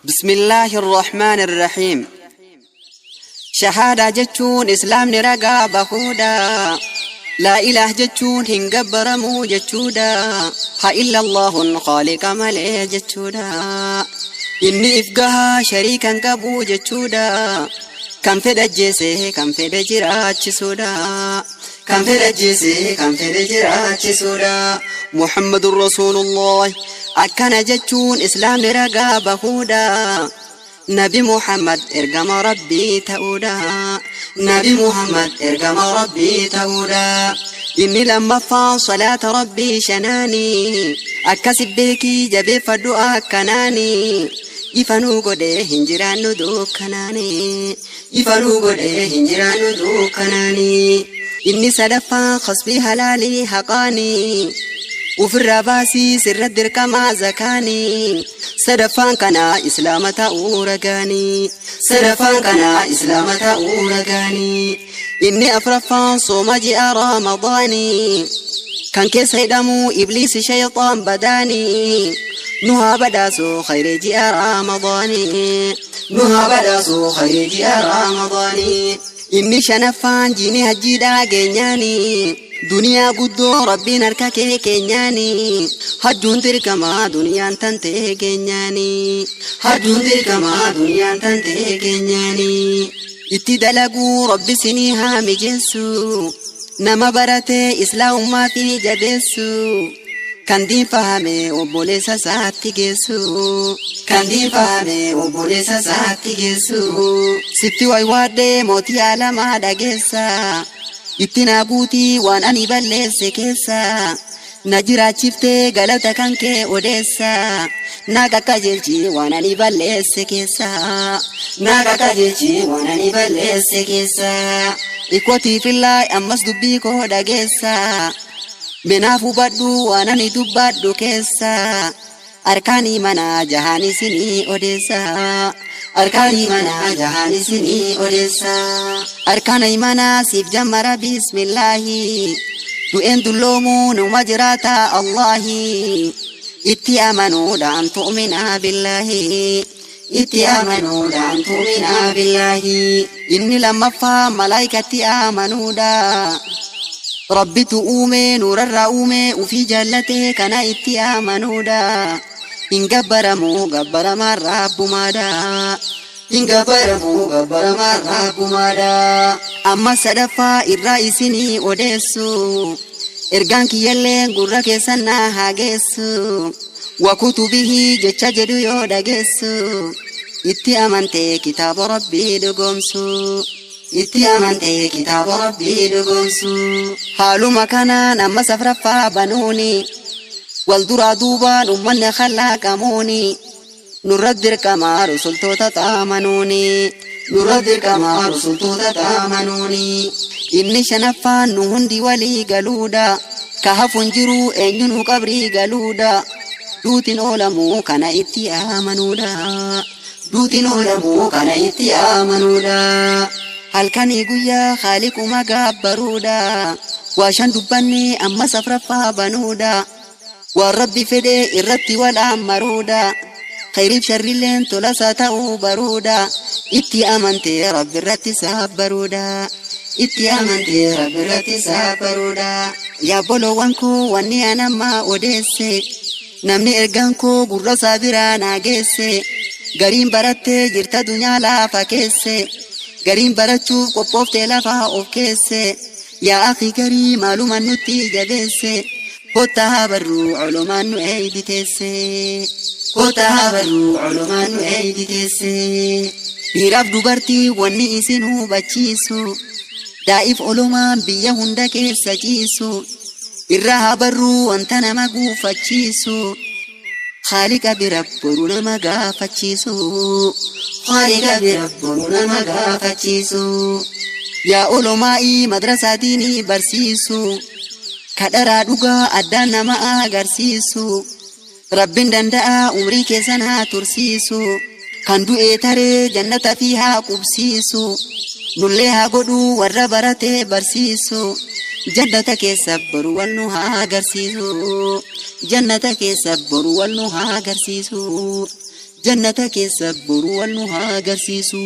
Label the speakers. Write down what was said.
Speaker 1: بسم الله الرحمن الرحيم. شهادة جتشون إسلام نرقا بخودا، لا إله جتشون هنقبر مو جتشودا، ها إلا الله خالق ملي جتشودا، إني إفقها شريكا قبو جتشودا، كم فد جيسي كم فد جراتشسودا، كم فد جيسي كم فد جراتشسودا، محمد رسول الله. أكن جتشون إسلام نرقا بخودا، نبي محمد إرقم ربي تأودا، نبي محمد إرقم ربي تأودا. إني لما فا صلاة ربي شناني، أكسب بيكي جبي فدعا كناني، إفنو قده هنجران دو كناني، إفنو قده هنجران دو كناني. إني سدفا خصبي هلالي حقاني، وفي الرباسي سر الدركما زكاني، سدفان كنا إسلام تأورغاني، سدفان كنا إسلام تأورغاني. إني أفرفان صوم جاء رمضاني، كان كيس هيدمو إبليس شيطان بداني، نها بداسو خير جاء رمضاني، نها بداسو خير جاء رمضاني. إني شنفان جيني هجيدا جنياني، دنيا قدو ربي نركا كينياني، هجون تركما دنيا تنتي كينياني، هجون تركما دنيا تنتي كينياني. اتدلقو ربي سنيها مجنسو، نما براتي إسلام ما في جبسو، كان دين فهمي وبوليسا ساتي جسو، كان دين فهمي وبوليسا ساتي جسو. ستي واي موتي على ما دقيسا، ittina guutii waan ani balleesse keessa, na jiraachiftee galata kan kee odeessa, na qaqqajeelchi waan ani balleesse keessa, na qaqqajeelchi waan ani balleesse keessa. Ikootii fillaa ammas dubbii koo dhageessa, minaaf hubadhu waan ani dubbadhu keessa, arkaanii manaa jahaan isinii odeessa, arkaanii manaa jahaan isinii odeessa. Arkaana imanaa siif jammara bismillaahi, du'een dulloomuu numa jiraata Allahi, itti amanuudhaan tu'minaa billaahi, itti amanuudhaan tu'minaa billaahi. Inni lammaffaa malaayikatti amanuudha, Rabbitu uume nuurarraa uume ufii jaallatee kana itti amanuudha, hin gabbaramu gabbaramaan rabbumaadha, hin gabbaramu gabbaramaan rabbumaadha. Amma sadaffaa irraa isinii odeessu, ergaan kiyyallee gurra keessan na haa geessu, wakutubihi jecha jedhu yoo dhageessu, itti amantee kitaaba rabbii dhugoomsu, itti amantee kitaaba rabbii dhugoomsu. Haaluma kanaan amma safraffaa banuuni, wal duraa duubaan ummanni khalaaqamuuni, nurra dirqamaa rusultoota xaamanuuni, nurra dirqamaa rusultoota xaamanuuni. Inni shanaffaan nu hundi walii galuudha, ka hafuun jiru eenyunuu qabrii galuudha, duutiin oolamuu kana itti amanuudha, duutiin oolamuu kana itti amanuudha. Halkanii guyyaa haaliquma gaabbaruudha, waashan dubbanne amma safraffaa banuudha, waan rabbi fedhe irratti wal ammaruudha, khayriif sharrilleen tolasaa ta'uu baruudha, itti amantee rabbi irratti saabbaruudha, itti amantee rabbi irratti saabbaruudha. Yaa boloowwan koo wanni an amma odeesse, namni ergaan koo gurra isaa biraa naa geesse, gariin barattee jirta dunyaa lafa keesse, gariin barachuuf qophooftee lafa of keesse, yaa akhi garii maalumaan nutti jabeesse, kottaa barruu culumaan nu eeybiteesse, kottaa barruu culumaan nu eeybiteesse. Dhiiraaf dubartii wanni isin hubachiisu, daa'if olumaan biyya hunda keessa ciisu, irraa haa barruu wanta nama guufachiisu, Haaliqa bira boru nama gaafachiisu, Haaliqa bira boru nama gaafachiisu. Yaa olomaa'ii madrasaa diinii barsiisu, kadharaa dhugaa addaan nama agarsiisu, Rabbiin danda'a umrii keessan haa tursiisu, kan du'ee taree jannata fi haa qubsiisu, nullee haa godhu warra baratee barsiisu, jannata keessa boru wal nu haa agarsiisu, jannata keessa boru wal nu haa agarsiisu. Jannata keessa boru wal nu haa agarsiisu.